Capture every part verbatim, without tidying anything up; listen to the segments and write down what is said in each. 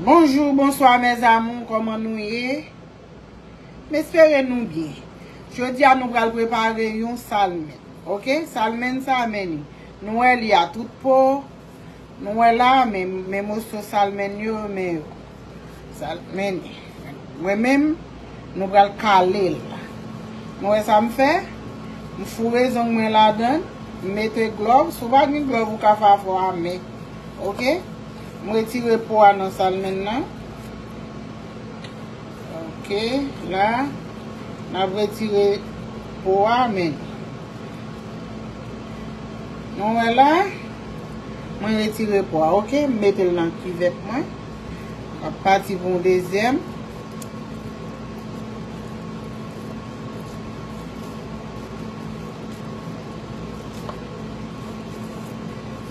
Bonjou, bonswa, mes amours, kòman nou ye? M espere nou byen. Jodi a, nou pral prepare yon salmen. Oke? Salmen sa, men ni. Nou wè li a tout po. Nou wè la, men, men moso salmen yo, men yo. Salmen. Mwen menm, nou pral kale l. Nou wè sa m fè? M foure zong mwen ladan, m mete glòv. Si w pa gen glòv, ou ka fè afè w a men. Oke? M retire po a nan salmen nan. Oke, la, n ap retire po a, men. Nou wè la, mwen retire po a, oke? M mete l nan kivèt mwen. M ap pati pou yon dezyèm.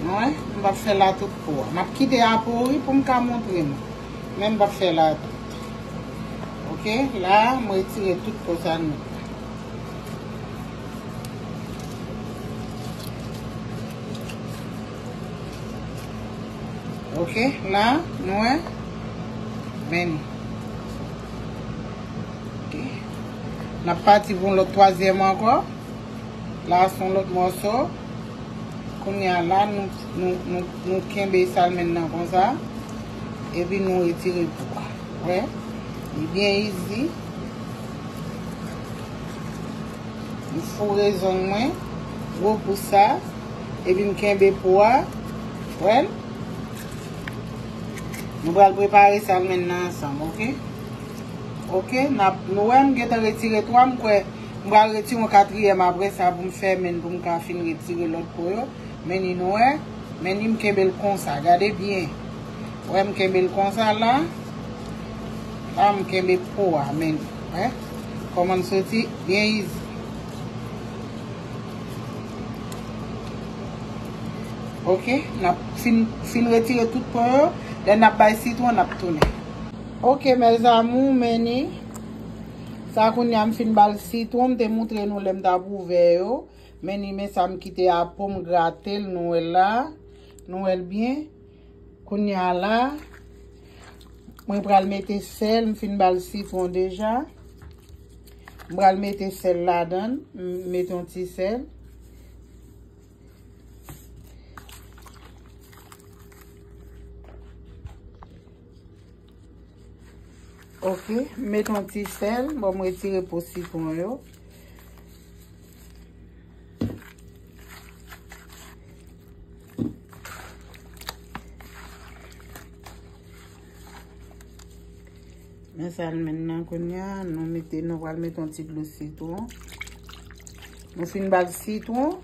Nou wè, m p ap fè la tout po a. M ap kite a pouri pou m ka montre nou. Men m p ap fè la tout. Oke, la, m retire tout po sa nèt. Oke, la, nou wè. Men. Oke. N ap pati pou yon lòt twazyèm ankò. La, se yon lòt mòso. Kounye a la, nou, nou, nou, nou kenbe salmen nan konsa. Epi nou retire po a. Wè? Li byen easy. M foure zong mwen. Gwo pous sa. Epi m kenbe po a. Wè? Nou pral prepare salmen nan ansanm, oke? Oke, n ap, nou wè m gentan retire twa, m kwè m pral retire yon katriyèm apre sa pou m fèmen l, pou m ka fin retire lòt po yo. Men ni nou wè, men ni m kenbe l konsa, gade byen. Wè m kenbe l konsa la. La m kenbe po a, men ni, wè. Kòman l soti, byen easy. Oke, n ap fin, fin retire tout po yo. Lè n ap bay sitwon, n ap tounen. Oke, mes amours, men ni. Sa kounye a m fin ba l sitwon, m te montre nou lè m t ap ouvè yo. Men ni, men sa m kite a po, m grate l, nou wè l la. Nou wè l byen. Kounye a la, mwen pral mete sèl, m fin ba l sitwon deja. M pral mete sèl ladan l, m mete yon ti sèl. Oke, m mete yon ti sèl, bon, m retire po sitwon yo. Men salmen nan kounye a, nou mete, nou pral mete yon ti dlo sitwon. Nou fin ba l sitwon,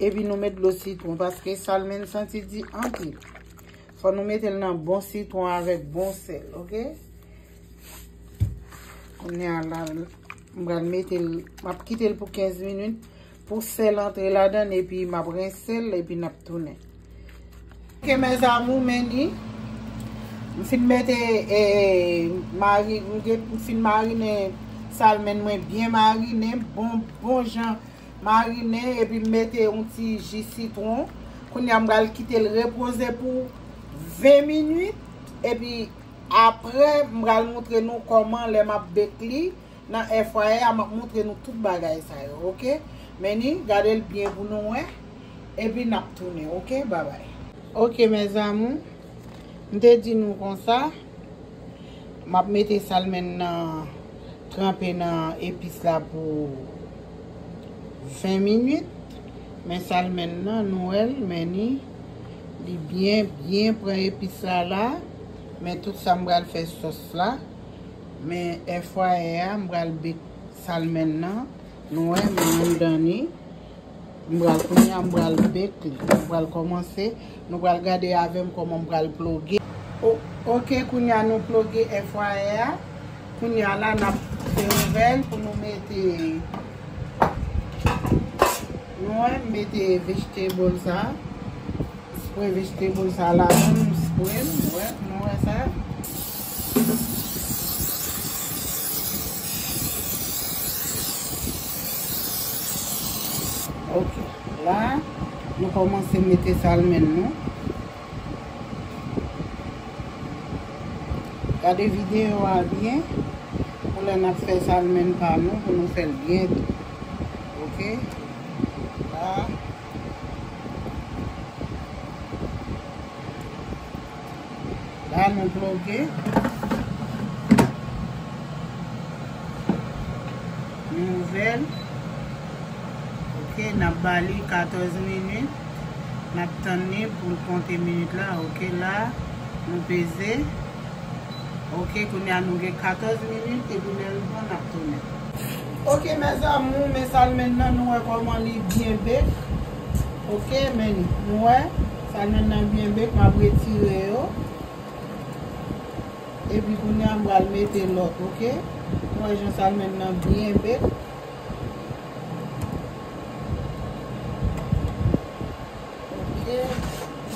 epi nou met dlo sitwon, paske salmen santi di anpil. Fò nou mete l nan bon sitwon avèk bon sèl, oke? Kounye a la, m pral mete l, m ap kite l pou kenz minit pou sèl antre ladan l, epi m ap rense l, epi n ap tounen. Oke, mes amours, men ni. M fin mete, eh, mari-, m gen, m fin marinen salmen mwen byen marinen, bon, bon jan marinen, epi m mete yon ti ji sitwon. Kounye a m pral kite l repoze pou ven minit, epi apre m pral montre nou kòman lè m ap bake li nan air fryer a, m ap montre nou tout bagay sa yo, oke? Men ni, gade l byen pou nou wè, epi n ap tounen, oke? Babay. Oke, mes amours, m te di nou konsa, m ap mete salmen nan tranpe nan epis la pou ven minit. Men salmen nan, nou wè l, men ni, li byen, byen pran epis la la. Men tout sa m pral fè sòs la. Men air fryer a, m pral bake salmen nan. Nou wè, men anndan ni. M pral, kounye a, m pral bake li. M pral kòmanse. Nou pral gade avè m kòman m pral ploge. O-, oke, kounye a, nou ploge air fryer a. Kounye a la, n ap fè ouvè l pou nou mete, nou wè, m mete vegetable sa. Spray vegetable sa ladan, m spray l, wè, nou wè sa. Oke, la, nou kòmanse mete salmen nou. Gade videyo a byen pou lè n ap fè salmèn pa nou, pou nou fè l byen tou. Oke? La. La, nou ploge. Nou ouvè l. Oke, n ap ba li katòz minit. N ap tann li pou l konte minit la. Oke, la, nou peze. Oke, kounye a nou gen katòz minit, epi lè l bon, n ap tounen. Oke, mes amours, men salmèn nan, nou wè kòman li byen bake. Oke, men nou wè, salmèn nan byen bake, m ap retire yo. Epi kounye a, m pral mete lòt, oke? Nou wè jan salmèn nan byen bake. Oke,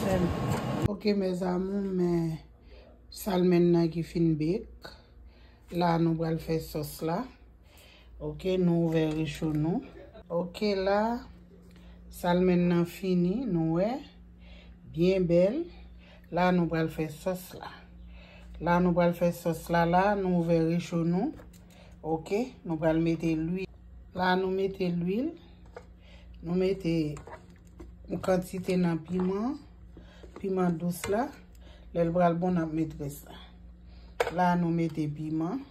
men. Oke, mes amours, men salmèn nan ki fin bake. La, nou pral fè sòs la. Oke, nou ouvè recho nou. Oke, la, salmèn nan fini, nou wè. Byen bèl. La, nou pral fè sòs la. La, nou pral fè sòs la, la, nou ouvè recho nou. Oke, nou pral mete lwil. La, nou mete lwil. Nou mete yon kantite nan piman, piman dous la. Lè l pral bon, n ap met rès la. La, nou mete piman.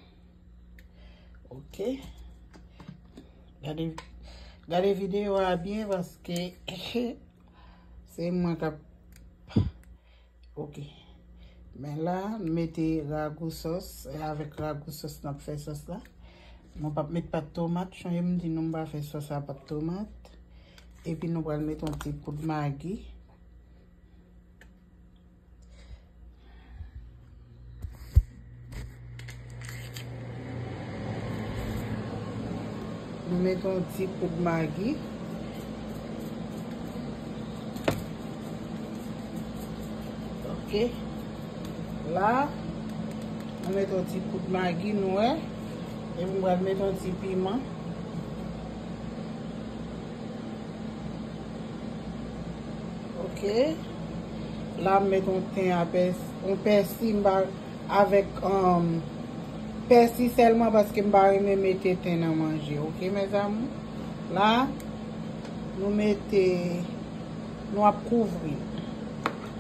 Oke. Gade, gade videyo a byen paske se mwen k ap, oke. Men la, m mete ragou sòs, e avèk ragou sòs n ap fè sòs la. Nou p ap met pat tomat, chonje m di nou m pa fè sòs a pat tomat. Epi nou pral met yon ti poud magi. Nou mete yon ti poud magi. Oke. La, nou mete yon ti poud magi, nou wè. Epi nou pral mete yon ti piman. Oke. La, m met yon ten a pès-, yon pèsi, m pa, avèk, um, pèsi sèlman paske m pa renmen mete ten nan manje. Oke, mes amours? La, nou mete, nou ap kouvri.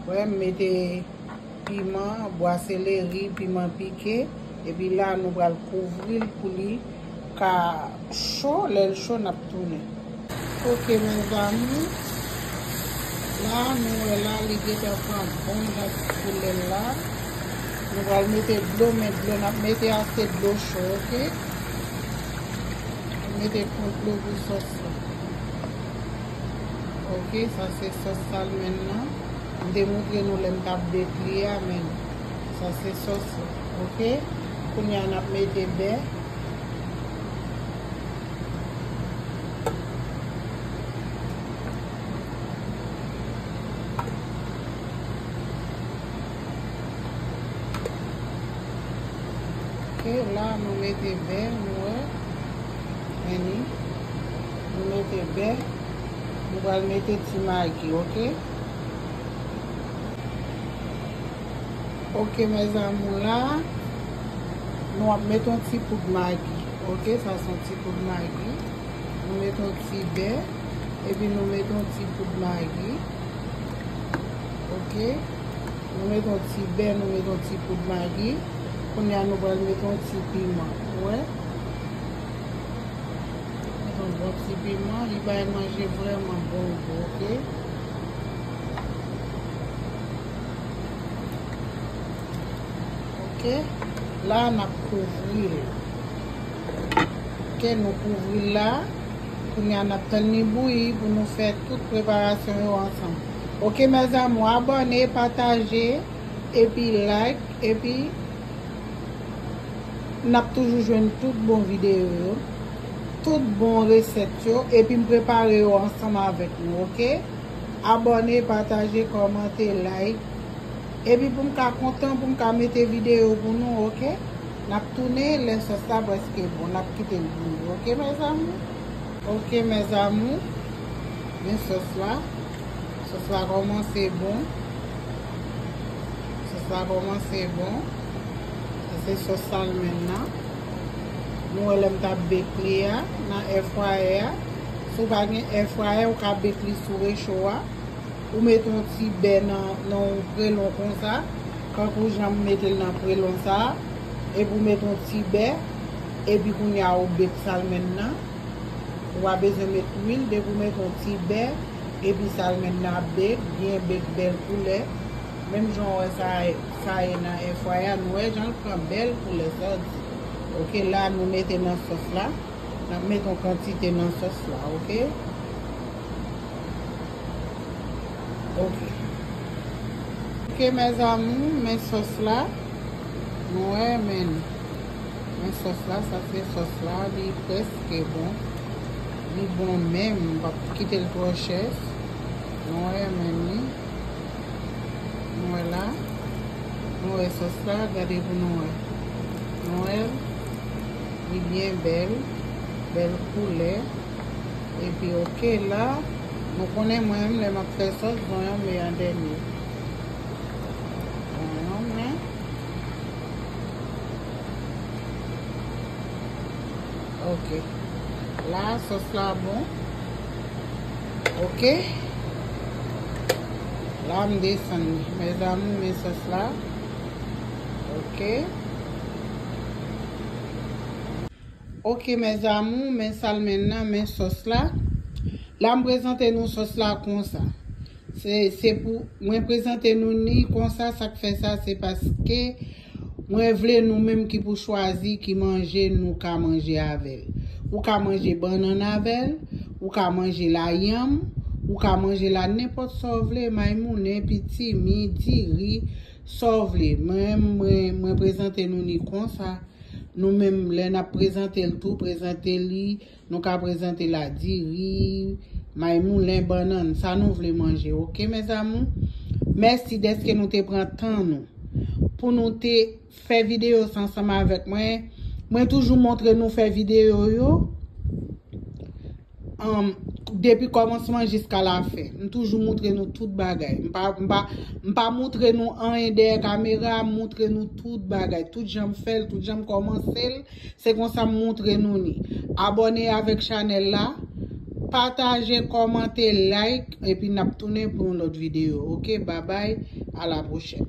Wè, m mete piman, bwa seleri, piman pike, epi la nou pral kouvri l pou li ka cho, lè l cho n ap tounen. Oke, mes amours, la nou wè la li gentan pran bon jan koulè l la. Nou pral mete dlo, men dlo n ap mete a se dlo cho, oke? Mete pon dlo pou sòs la. Oke, sa se sòs salmèn nan. M te montre nou lè m t ap bake li a, men sa se sòs la. Oke, kounye a n ap mete bè. Oke, la nou mete bè, nou wè. Men li. Nou mete bè. Nou pral mete ti magi, oke? Oke, mes amours, la, nou ap mete yon ti poud magi. Oke, sa se yon ti poud magi. Nou mete yon ti bè. Epi nou mete yon ti poud magi. Oke. Nou mete yon ti bè, nou mete yon ti poud magi. Kounye a nou pral mete yon ti piman. Ou wè? Mete yon bon ti piman, li bay manje vrèman bon gou, oke? Oke. La, n ap kouvri l. Oke, nou kouvri l la. Kounye a n ap tann li bouyi pou nou fè tout preparasyon yo ansanm. Oke, mes amours, abòne, pataje, epi like, epi n ap toujou jwenn tout bon videyo yo, tout bon resèt yo, epi m prepare yo ansanm avèk nou, oke? Abòne, pataje, kòmante, like. Epi pou m ka kontan, pou m ka mete videyo pou nou, oke? N ap tounen lè sòs la prèske bon. N ap kite l bouyi, oke, mes amours? Oke, mes amours. Men sòs la. Sòs la kòmanse bon. Sòs la kòmanse bon. Sa Sòs salmon nan. Nou wè lè m t ap bake li a nan air fryer a. Si w pa gen air fryer, ou ka bake li sou recho a. Ou mete yon ti bè nan, nan yon prelon konsa, kankou jan m mete l nan prelon sa a, epi ou mete yon ti bè, epi kounye a ou bake salmon nan. Ou pa bezwen met lwil, depi ou mete yon ti bè, epi salmon nan ap bake, byen bake, bèl koulè. Menm jan w wè sa, sa ye nan air fryer a, nou wè jan l pran bèl koulè, sa w di. Ok, la nou mete nan sòs la. N ap mete yon kantite nan sòs la, ok? Ok. Ok, mes amours, men sòs la. Nou wè, men. Men sòs la, sa se sòs la, li prèske bon. Li bon menm, m p ap kite l twò chè. Nou wè, men li. Nou wè la. Nou wè sòs la, gade pou nou wè. Nou wè l? Li byen bèl. Bèl koulè. Epi, ok, la, nou konnen mwen menm, lè m ap fè sòs, zonyon m e an dènye. Zonyon m, men. Ok. La, sòs la bon. Ok. La, m desann li. Mes amours, men sòs la. Ok. Ok, mes amours, men salmon nan, men sòs la. La, m prezante nou sòs la konsa. Se, se pou mwen prezante nou ni konsa, sa k fè sa, se paske mwen vle nou menm ki pou chwazi ki manje nou ka manje avè l. Ou ka manje bannann avè l, ou ka manje l a yanm, ou ka manje l a nenpòt sa w vle, maymounen, pitimi, diri, sa w vle. Mwen, mwen, mwen prezante nou ni konsa. Nou menm, lè n ap prezante l tou, prezante li, nou ka prezante l a diri, maymoulen, bannann, sa nou vle manje, ok, mes amours? Mèsi dèske nou te pran tan nou pou nou te fè videyo sa ansanm avèk mwen. Mwen toujou montre nou fè videyo yo. Anm, depi kòmansman jiska lafen. M toujou moutre nou tout bagay. M pa, m pa, m pa moutre nou anyen dèyè kamera, m moutre nou tout bagay. Tout jan m fè l, tout jan m kòmanse l, se konsa m moutre nou ni. Abòne avèk chanèl la, pataje, kòmante, like, epi n ap tounen pou yon lòt videyo. Ok, babay, a la pwochèn.